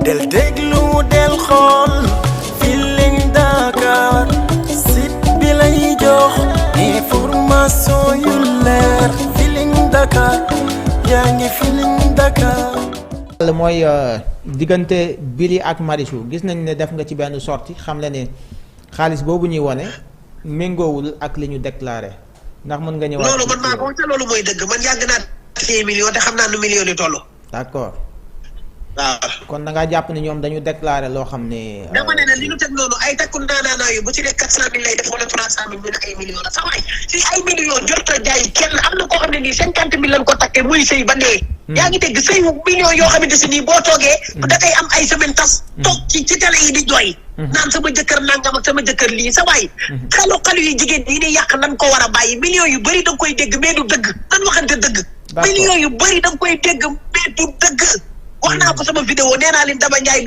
del déglu del xool Feeling Dakar site bi lay jox information yu leer Feeling Dakar yaa ngi Feeling Dakar. mooy diggante Billy ak Marichou gis nañ ne def nga ci benn sortie xam le ne xaalis boobu ñuy wone méngoowul ak li ñu déclaré ndax mën nga ñëwaat. loolu man maa ko te loolu mooy dëgg man yàgg naa ci million te xam naa nu million yi toll. d'accord. waaw kon da ngaa jàpp ne ñoom dañu déclaré loo xam ne. dama ne li ñu teg noonu ay takkul naanaa yu bu ci nekk 400 000 lay def wala 300 000 ñu ne ay millions la sama si ay millions jot a jaay kenn am na koo xam ne nii 50 000 lañ ko takkee muy sëy ba dee. yaa ngi dégg sëy millions yoo xamante si nii boo toogee. da ngay am ay semaine tas. toog ci télé yi di jooy. naan sama jëkkër nangam ak sama jëkkër lii sa waay. xalu yu jigéen yi ni yàq nan ko war a bàyyi millions yu bëri da nga koy dégg mais du dëgg nan waxante dëgg. millions yu bëri da nga koy dégg mais du dëgg. wax naa ko sama vidéo nee naa leen Daba Ndiaye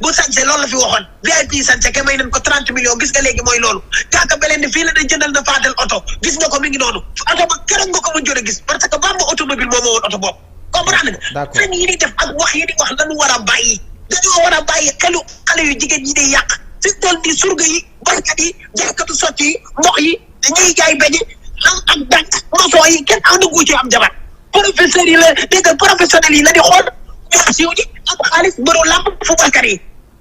bu sañse loolu la fi waxoon VIP sañse ke may nañ ko 30 millions gis nga léegi mooy loolu kaaka beleen ni fii la dañ jëndal na Fadel oto gis nga ko mi ngi noonu oto ba keroog nga ko mën jot a gis parce que Bamba automobile moo woon oto boobu comprendre nga fen yi di def ak wax yi di wax lañu war a bàyyi dañoo war a bàyyi xale yu jigéen ñi di yàq fi toll nii surga yi baykat yi jaaykatu sotti yi ndox yi dañuy jaay beñe ak dànk maçon yi kenn àndagu ci am jabar professeur yi la dégg professionnel yi la di xool ñoo siiw ji ak xaalis bëru làmb footballkat yi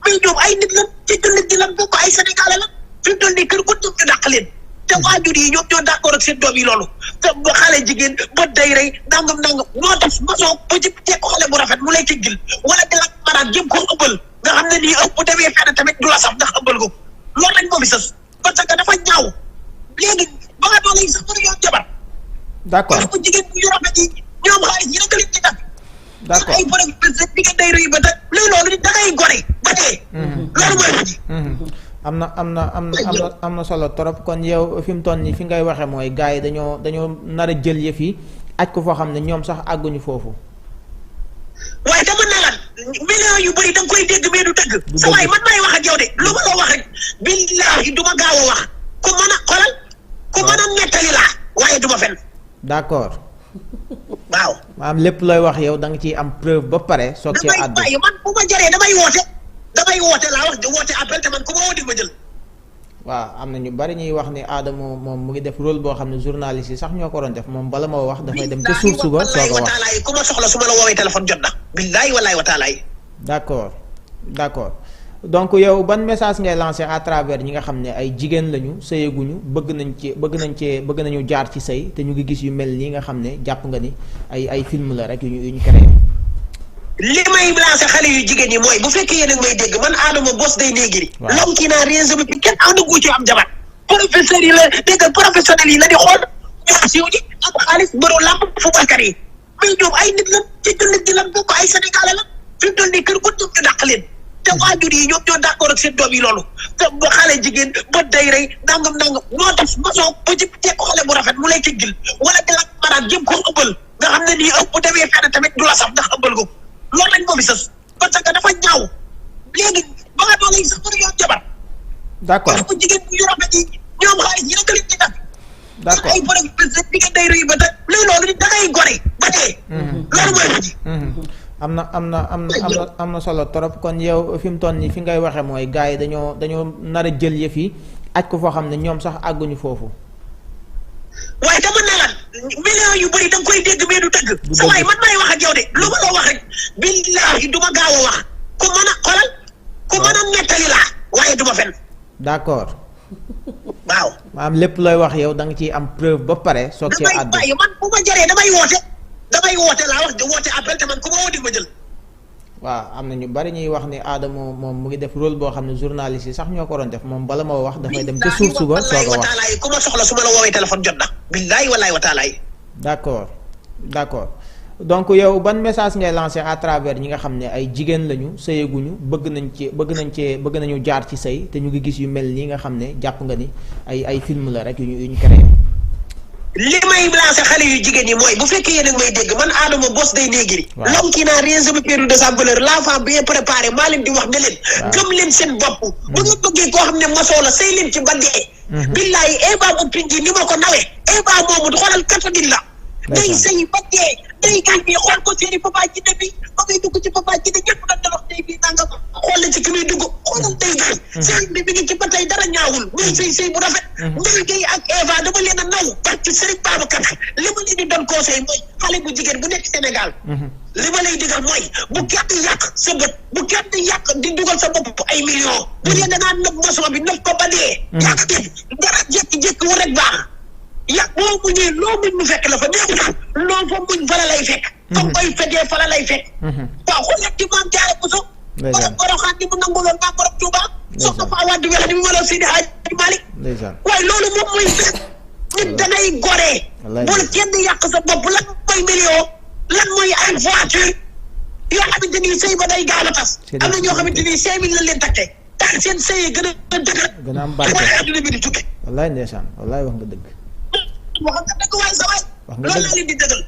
mais ñoom ay nit lan ci jullit ji lan bokk ay sénégalais la fi mu toll nii kër gu ñu dàq leen te waajur yi ñoom ñoo d'accord ak seen doom yi loolu te ba xale jigéen ba day rey nangam ñoo def maçon ba ci teg ko xale bu rafet mu lay tëggil wala di la maraat jëm ko ëppal nga xam ne nii ëpp bu demee fenn tamit du la saf ndax ëppal ko loolu lañ moom sës parce que dafa ñaaw léegi ba nga doon sax mënu yoon jabar d'accord bu jigéen bu yu rafet yi ñoom xaalis yi naka lañ ci def. d'accord ay borom diggante day rëy ba te léegi loolu da ngay gore ba dee. loolu mooy ji. am na solo trop kon yow fi mu toll nii fi ngay waxee mooy gars yi dañoo nar a jël yëf yi aj ko foo xam ne ñoom sax àgguñu foofu. waaye dama ne la millions yu bëri da nga koy dégg mais du dëgg. sa waay man maay wax ak yow de lu ma la wax rek billaahi du ma gaaw a wax ku mën a xoolal ku mën a nettali laa waaye du ma fen. d'accord. waaw maanaam lépp looy wax yow da nga ciy am preuve ba pare. soog cee àddu damay bàyyi man bu ma jëree damay woote laa wax di woote appel te man ku ma woo di ma jël. waaw am na ñu bari ñuy wax ni Adamo moom mu ngi def rôle boo xam ne journaliste yi sax ñoo ko doon def moom bala moo wax dafay dem ca suuf suba soog a wax ku ma soxla su ma la woowee téléphone jot na. billaahi wallaahi wa taala yi. d'accord donc yow ban message ngay lancé à travers ñi nga xam ne ay jigéen lañu sëyeguñu bëgg nañu jaar ci sëy te ñu ngi gis yu mel nii nga xam ne jàpp nga ni ay film la rek yu ñu créé. li may lancé xale yu jigéen ñi mooy bu fekkee yéen a may dégg man Adama Boss Day Negri. waaw l'homme qui n'a rien jamais fait kenn àndagu ci am jabar. professeur yi la dégg professionnel yi la di xool ñoo siiw ji ak xaalis bëru làmb footballkat yi mais ñoom ay nit lan ci jullit ji lan bokk ay sénégalais la fi mu toll nii kër gu ñu dàq leen. te waajur yi ñoom ñoo d'accord ak seen doom yi loolu te ba xale jigéen ba day rey nangam ñoo def maçon ba ci teg ko xale bu rafet mu lay tëggil wala di la maraat jëm ko ëppal nga xam ne nii ëpp bu demee fenn tamit du la saf ndax ëppal ko loolu lañ moom sës parce que dafa ñaaw léegi ba nga doon sax mënu yoon jabar. d'accord bu jigéen bu yu rafet yi ñoom xaalis yi naka lañ ci def. d'accord ay borom diggante day rëy ba te léegi loolu da ngay gore ba dee. loolu mooy ji. am na solo trop kon yow fi mu toll nii fi ngay waxee mooy gars yi dañoo nar a jël yëf yi aj ko foo xam ne ñoom sax àgguñu foofu. waaye dama ne la millions yu bëri da nga koy dégg mais du dëgg. sa waay man maay wax ak yow de lu ma la wax rek billaahi du ma gaaw a wax ku mën a xoolal ku mën a nettali laa waaye du ma fen. d'accord. waaw maanaam lépp looy wax yow da nga ciy am preuve ba pare soog cee àddu. damay bàyyi man bu ma jëree damay woote laa wax di woote appel te man ku ma woo di ma jël. waaw am na ñu bari ñuy wax ni Adamo moom mu ngi def rôle boo xam ne journaliste yi sax ñoo ko doon def moom bala moo wax dafay dem ca suuf suba soog a wax ku ma soxla su ma la woowee téléphone jot na. billaahi wallaahi wa taala yi. d'accord donc yow ban message ngay lancé à travers ñi nga xam ne ay jigéen lañu sëyeguñu bëgg nañu jaar ci sëy te ñu ngi gis yu mel nii nga xam ne jàpp nga ni ay film la rek yu ñu créé. li may lancé xale yu jigéen ñi mooy bu fekkee yéen a may dégg man Adama Boss Day Negri. waaw l'homme qui n'a rien jamais perdu de sa valeur l'enfant bien préparé maa leen di wax ne leen. gëm leen seen bopp. bu nga bëggee koo xam ne mosoo la sëy leen ci ba dee. billaahi Eva bu pinji ni ma ko nawee Eva moomu du xoolal katadin la. day sëy ba dee day gaañ bi xool ko seeni papa ji ne bi ba ngay dugg ci papa ji ne ñëpp yàlla ci ki muy dugg xoolal tey gay sëy bi mi ngi ci ba tey dara ñaawul muy sëy bu rafet Ndeye Gueye ak Eva dama leen a naw parce que Serigne Babacar li ma leen di doon conseil mooy xale bu jigéen bu nekk Sénégal li ma lay digal mooy bu kenn yàq sa bët bu kenn yàq di dugal sa bopp ay millions bu dee dangaa nëb maçon bi nëb ko ba dee yàq dégg dara jékki-jékki wu rek baax yàq boo muñee loo muñ mu fekk la fa dégg nga loo fa muñ fa la lay fekk fa koy fetee fa la lay fekk waaw xoolal ci maam Jaara Buso borom Boroxaan ni mu nanguloon maam borom Tuuba soxna fa awaat di wex ni mu mënoon Seydi Hadji Malick waaye loolu moom mooy fekk nit dangay goree bul kenn yàq sa bopp lan mooy million lan mooy ay voiture yoo xamante ni sëy ba day gaaw a tas am na ñoo xamante ni 5000 lañ leen takkee tax seen sëy gën a dëgër gën a am barke waaye adduna bi di tukki wallaay ndeysaan wallaay wax nga dëgg wax nga dëgg waaye sa waay wax nga loolu dëgg laa leen di dëggal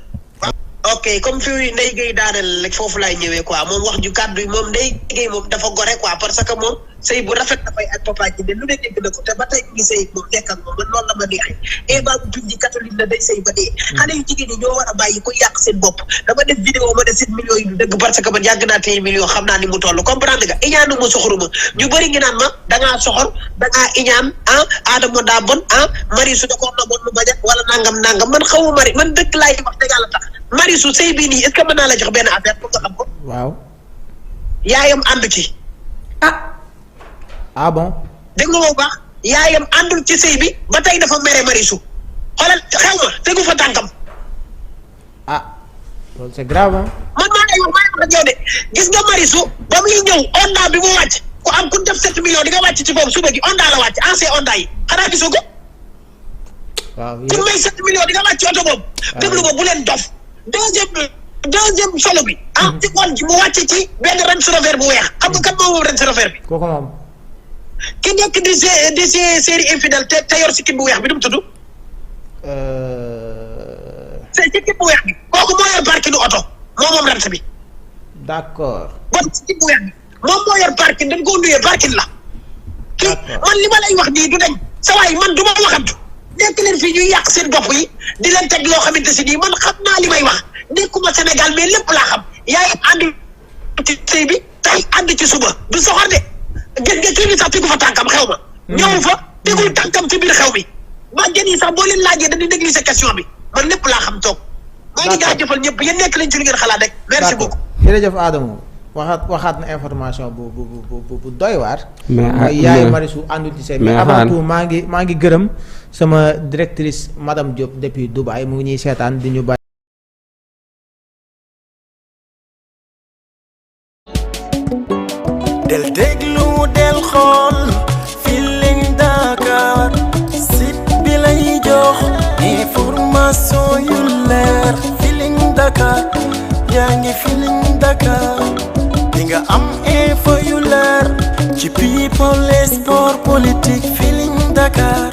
ok comme fi Ndeye Gueye daaneel rek foofu laay ñëwee quoi moom wax ju kàddu yi moom Ndeye Gueye moom dafa gore quoi parce que moom sëy bu rafet dafay ak papa ji de lu ne dégg na ko te ba tey ngi sëy moom nekk ak moom man loolu la ma neexee Eva bu tudd catholique la day sëy ba dee xale yu jigéen ñi ñoo war a bàyyi ko yàq seen bopp dama def vidéo ma ne 7 millions yi du dëgg parce que man yàgg naa téye millions xam naa ni mu toll comprendre nga iñaanu ma soxoruma ñu bëri ngi naan ma dangaa soxor dangaa iñaan Adama daa bon Marisu da ko na bon lu bañ wala nangam man xawu mari man dëgg laay wax dëgg yàlla tax Marisu sëy bii nii est-ce que mën naa la jox benn affaire pour nga xam ko waaw yaayam ànd ci ah bon dégg nga bu baax yaayam àndul ci sëy bi ba tey dafa mere Marisu xoolal xew ma tegu fa tànkam loolu c'est grave man maa lay wax ak yow de gis nga Marisu ba muy ñëw Honda bi mu wàcc ku am ku def 7 millions di nga wàcc ci foofu suba gi Honda la wàcc ancien Honda yi xanaa gisoo ko waaw ku may 7 millions di nga wàcc ci oto boobu déglu ba bu leen dof deuxième solo bi ci ngoon ji mu wàcc ci benn Range Rover bu weex xam nga kan moom Range Rover bi kooku moom ki nekk di série infidèle te yor sikkim bu weex bi nu mu tudd sikkim bu weex bi kooku moo yor parking du oto moom rent bi d'accord bon sikkim bu weex bi moom moo yor parking dañ ko nuyee parking la kii man li ma lay wax nii du dañ sa waay man du ma waxantu nekk leen fii ñuy yàq seen bopp yi di leen teg loo xamante si nii man xam naa li may wax nekkuma Sénégal mais lépp laa xam yaay ànd ci sëy bi tey ànd ci suba du soxor de gis nga kii bi sax tegu fa tànkam xew ma ñëw fa tegul tànkam ci biir xew bi bàjjen yi sax boo leen laajee dañuy négliger question bi man lépp laa xam toog maa ngi jaajëfal ñëpp yéen nekk leen ci li ngeen xalaat rek merci beaucoup jërëjëf Adamo waxaat na information bu doy waar mooy yaayu Marisu àndul ci sëy mais avant tout maa ngi gërëm sama directrice madame Diop depuis Dubaï mu ngi ñuy seetaan di ñu bàyyi del déglu del xool Feeling Dakar site bi lay jox information yu leer Feeling Dakar yaa ngi Feeling Dakar di nga am info yu leer ci people et sport politique Feeling Dakar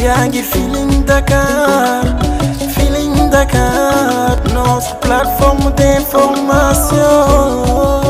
yaa ngi Feeling Dakar Feeling Dakar notre plateforme d'information